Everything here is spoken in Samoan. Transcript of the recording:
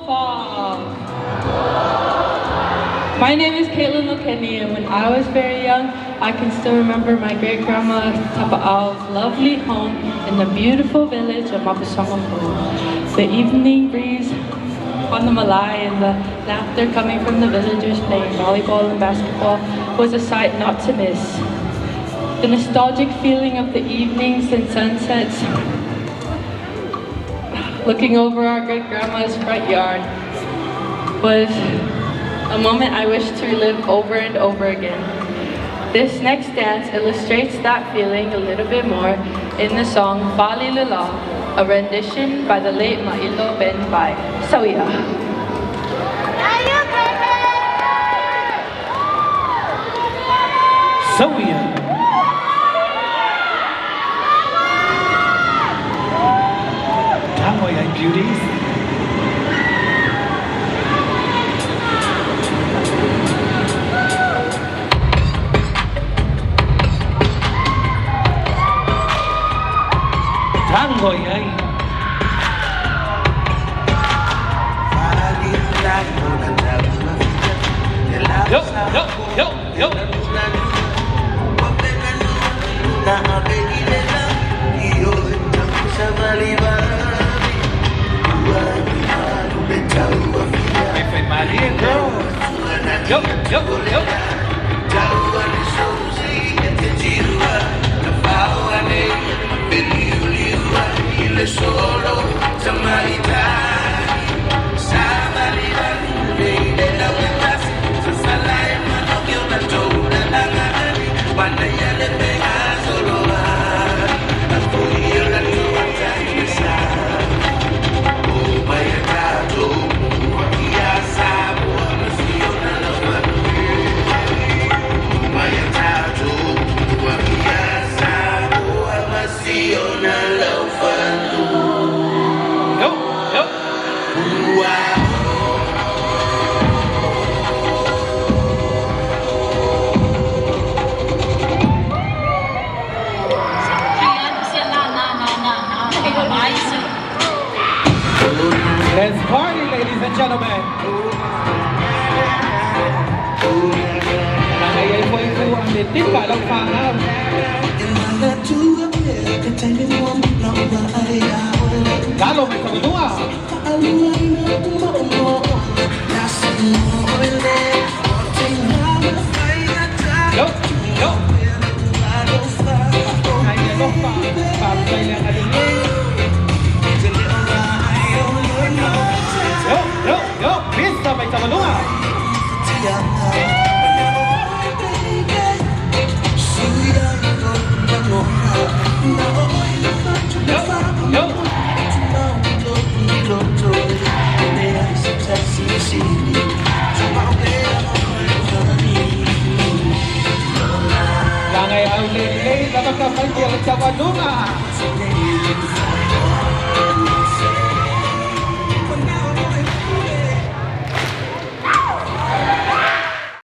Alofa! My name is Caitlin Lokeni, and when I was very young, I can still remember my great-grandma Tapa'au's lovely home in the beautiful village of Mapusaga. The evening breeze on the malai and the laughter coming from the villagers playing volleyball and basketball was a sight not to miss. The nostalgic feeling of the evenings and sunsets looking over our great-grandma's front yard was a moment I wish to relive over and over again. This next dance illustrates that feeling a little bit more in the song Fali Lula, a rendition by the late Ma'ilo Ben Bai. Sauia. Sauia. Tango ai beauties. Tango ai. Yo, yo, yo, yo. Girl. Yo, yo, yo. Yo, yo. Let's party, ladies and gentlemen. Langay ay po ito ang litin ka lang pangaw. Lalo may kamunua. Yo, yo. Ay, alofa. Pagkay lang alingin. Yo, yo, yo. Pista may kamunua. Yo, yo. Langay ang lele, dapat ka may kamunua.